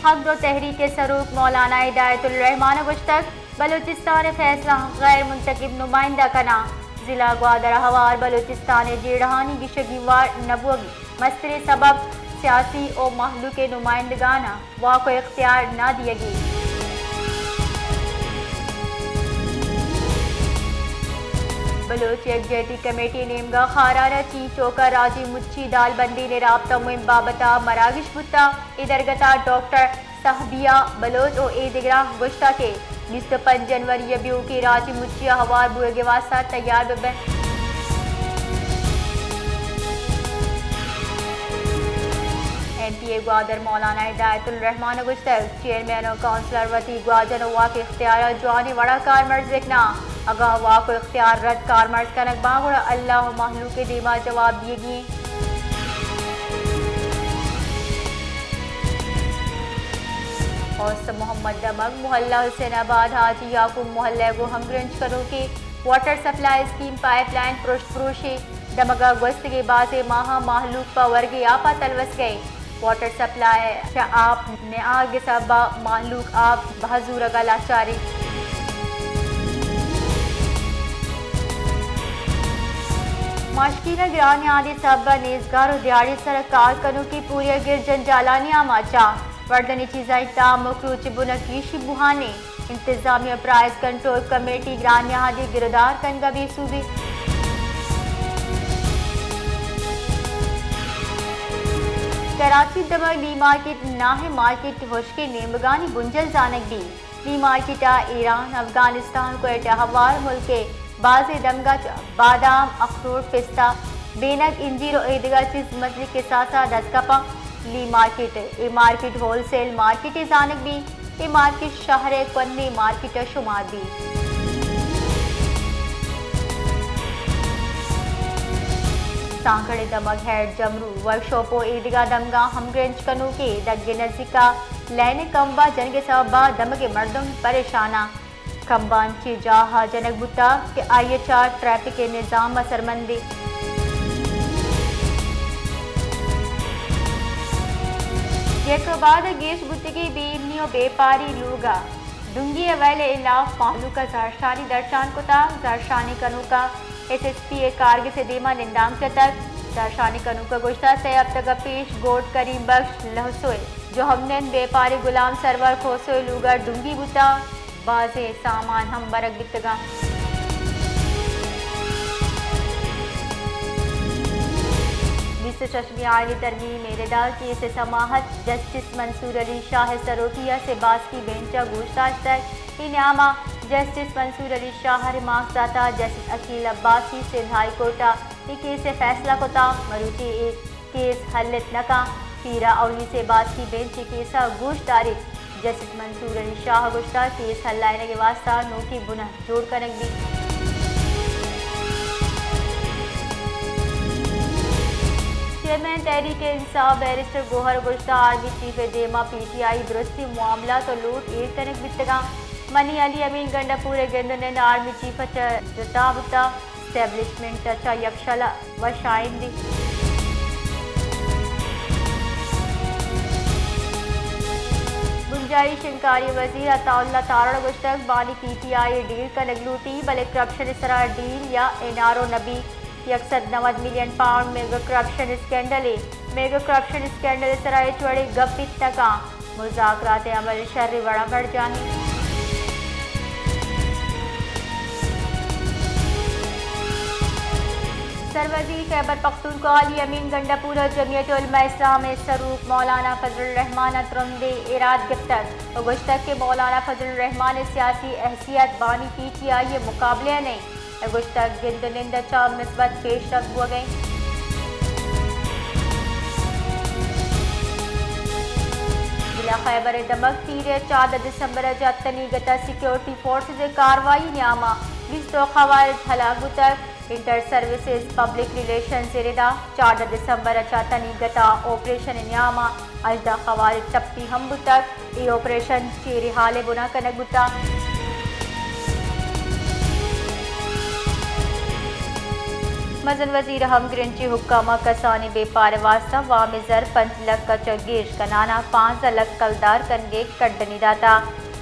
حق دو تحریک ءِ سروک مولانا ہدایت الرحمان ءَ گوشتگ، بلوچستان ءِ فیصلہ غیر منتخب نمائندہ کناں۔ ضلع گوادر ءَ ہوار بلوچستان ءِ جیڑہانی گیشگی وار نہ بوگی مستریں سبب سیاسی ءُ مہلوک ءِ نمائندگاناں واک ءُ اختیار نہ دیگی۔ بلوچ یکجہتی کمیٹی ءِ نیمگا خاران ءَ چین چوک ءَ راجی مچی دالبندی ءِ رابطہ مہم بابت ءَ مراگش بوتگ۔ اے درگت ءَ ڈاکٹر صاحبیہ بلوچ ءُ اے دگراں گوشتگ کہ بیست ءُ پنچ جنوری ءَ بیوکیں راجی مچی ءَ ہوار بوئگ ءِ واستہ تیار بہ بنت۔ ایم پی اے گوادر مولانا ہدایت الرحمان ءَ گوشتگ، چیئرمین ءُ کونسلر وتی گواجن ءُ واک اختیار ءَ جوانیں وڑ ءَ کارمرز بہ کناں۔ اگاں واک ءُ اختیار رد کارمرز کنگ باں، گڑا اللہ ءُ مہلوک ءِ دیما جواب دیگی ایں۔ اوست محمد دمگ محلہ حسین آباد حاجی یعقوب محلہ ءَ گوں ہمگرنچ کنوکیں water supply scheme pipe line پرشت پروشی دمگ ءَ گوستگیں بازیں ماہاں مہلوک پہ ورگی آپ ءَ تلوس کئیت۔ واٹر سپلائی ءَ چہ آپ نیاگ ءِ سبب ءَ مہلوک آپ بہ زورگ ءَ لاچار اِنت۔ ماشکین ءَ گران نیادی سبب ءَ نیزگار ءُ دیہاڑی سر ءَ کار کنوکیں پوریاگر جنجالانی آماچ ءَ وردنی چیزانی تامک روچ بن ءَ کیشی بوہان اِنت۔ انتظامیہ پرائز کنٹرول کمیٹی گران نیادی گرودار کنگ ءَ بے سوبی۔ کراچی دمگ لی مارکیٹ ناہ ءِ مارکیٹ ہشکیں نیمگانی بنجل زانگ بیت۔ لی مارکیٹ ءَ ایران، افغانستان، کوئٹہ ءَ ہوار ملک ءِ بازیں دمگ ءَ چہ بادام، اخروٹ، پستہ، بینگ، انجیر ءُ ایدگہ چیز مزنیں کساس ءَ دست کپاں۔ لی market, a market whole cell مارکیٹے زانگ بیت۔ اے مارکیٹ شہر ءِ کوھنیں مارکیٹ ءَ شمار بیت۔ سانگھڑ ءِ دمگ ہیڈ جمرو، ورکشاپ ءُ ایدگہ دمگاں ہمگرنچ کنوکیں دگ ءِ نزیک ءَ لین ءِ کمب ءَ جنگ ءِ سبب ءَ دمگ ءِ مردم پریشان اَنت۔ کمباں چہ جاہ ءَ جنگ بوتگ کہ آئی ءَ چہ ٹریفک ءِ نظام ءَ سرمندی۔ یک ءُ بعد ءَ گیش بوتگیں بے امنی ءُ بے پاری لوگ ءَ ڈونگی ءِ ویل ءِ ہلاپ مہلوک ءَ زہرشانی درشان کتگ۔ زہرشانی کنوک ءَ ایس ایس پی ءِ کارگس ءِ دیم ءَ نندانک جتگ۔ زہرشانی کنوک ءَ گوشتگ، سئے ہپتگ ءَ پیش گوٹ کریم بخش لہسو ءِ جہمنند بیپاری گلام سرور کھوسو ءِ لوگ ءَ ڈونگی بوتگ، بازیں سامان ہم برگ بیتگ اَنت۔ بیست ءُ شش آئینی ترمیم ءِ ردا کیس ءِ سماعت جسٹس منصور علی شاہ ءِ سروکی ءَ سباسکی بینچ ءَ گوش داشتگ۔ اے نیام ءَ جسٹس منصور علی شاہ ءَ ریمارکس داتگ، جسٹس عقیل عباسی سندھ ہائی کورٹ ءَ اے کیس ءِ فیصلہ کتگ، مروچی اے کیس ہلت نہ کنت۔ پیرا اولی سباسکی بینچ ءِ کیس ءَ گوش داریت۔ جسٹس منصور علی شاہ ءَ گوشتگ، کیس ہلائینگ ءِ واستہ نوکیں بناہ جوڑ کنگ بیت۔ چیئرمین تحریک انصاف بیرسٹر گوہر ءَ گوشتگ، آرمی چیف ءِ دیم ءَ پی ٹی آئی ءِ درستیں معاملات ءُ لوٹ ایر کنگ بیتگ اَنت۔ منی علی امین گنڈا پور ءِ گند ءُ نند آرمی چیف ءَ چہ جتا بوتگ۔ اسٹیبلشمنٹ ءَ چہ یکشل ءَ وش آئندی۔ بنجاہی شنگکاری وزیر عطا اللہ تارڑ ءَ گوشتگ، بانی پی ٹی آئی ءَ ڈیل کنگ لوٹی، بلے کرپشن ءِ سرا ڈیل یا این آر او نہ بیت۔ یک سد نود million pound mega corruption scandal ءَ، میگا کرپشن اسکینڈل ءِ سرا ہچ وڑیں گپ بیت نہ کنت۔ مذاکرات ءِ عمل شریں وڑ ءَ برجاہ اِنت۔ سروزیر خیبر پختونخوا علی امین گنڈا پور ءَ جمعیت علماء اسلام ءِ سروک مولانا فضل الرحمان ءَ ترندیں ایراد گپتگ ءُ گوشتگ کہ مولانا فضل الرحمان ءِ سیاسی حیثیت بانی پی ٹی آئی ءِ مقابلہ ءَ نہ اِنت۔ ءَ گوشتگ، گند ءُ نند ءَ چہ مثبت پیش رفت بوگ ءَ اِنت۔ ضلع خیبر ءِ دمگ پیر ءَ چاردہ دسمبر ءَ جت تنیگت ءَ سیکورٹی فورسز ءِ کاروائی ءِ نیام ءَ بیست ءُ دو خوارج ہلاک بوتگ۔ انٹر سروسز پبلک ریلیشنز ءِ ردا چاردہ دسمبر ءَ چہ تنیگت ءَ آپریشن ءِ نیام ءَ ہژدہ خوارج ٹپی ہم بوتگ۔ اے آپریشن چیریں ہال ءِ بنا کنگ بوتگ۔ مزن وزیر ہم گرنچی حکام ء کسانی بیپار ء واستہ وام ء زر پنچ لکھ ء چہ گیش کنان ء پانزدہ لکھ کلدار کنگ ء کڈنی داتا۔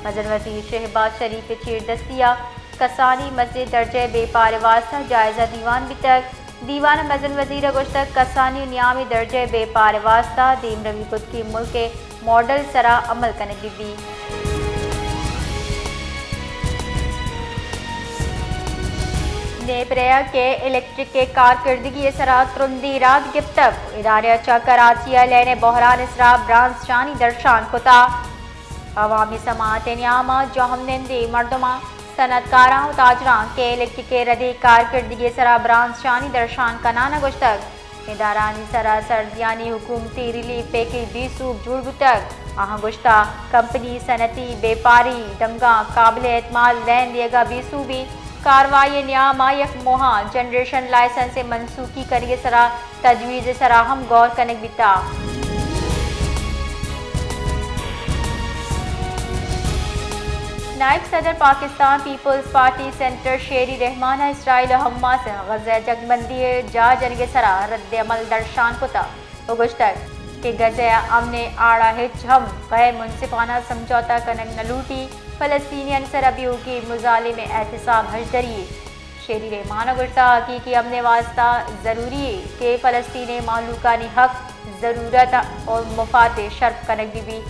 مزن وزیر شہباز شریف ء چیردستی ء کسانی مزن درجہ ء بیپار ء واستہ جائزہ دیوان بیتگ۔ دیوان ء مزن وزیر ء گوشتگ کسانی نیامی درجہ ء بیپار ء واستہ دیمروی کت کہ ملک ء ماڈل سرا عمل کنگ بہ بیت۔ نیپرا کہ الیکٹرک ء کارکردگی ء سرا ترندی رد گپتگ، ادارہ ء چہ کراچی ء لین ء بحران ء سرا برانز شانی درشان کتا۔ عوامی سماعت ء نیام ء جہمنندیں مردماں، صنعتکاراں و تاجراں کہ الیکٹرک ء ردی کارکردگی ء سرا برانز شانی درشان کنان ء گوشتگ، ادارہانی سرا سردیانی حکومتی ریلیف پیکج بے سوب جوڑ بوتگ۔ آہاں گوشتہ، کمپنی، صنعتی، بیپاری ڈنگاں قابل اعتماد لین دیگا بے سوبی کاروائی نیاما یک ماہاں جنریشن لائسنس منسوخی کنگے سرا تجویز سرا ہم غور کنگ بیتا۔ نائب صدر پاکستان پیپلز پارٹی سینیٹر شیری رحمان ء اسرائیل و حماس ء غزہ ء جنگبندی ء جاہ جنگ ء سرا رد عمل درشان کتگ و گوشتگ کہ غزہ ء امن ء آڑا ہچ ہم غیر منصفانہ سمجھوتہ کنگ نہ لوٹی، فلسطینیانی سرا بیوکی مظالم ء احتساب ہژدری۔ شیری رحمان ء گوشتگ حقیقی امن ء واستہ ضروری ء کہ فلسطین ء مہلوکانی حق، ضرورت و مفاد ء شرپ کنگ بہ بیت۔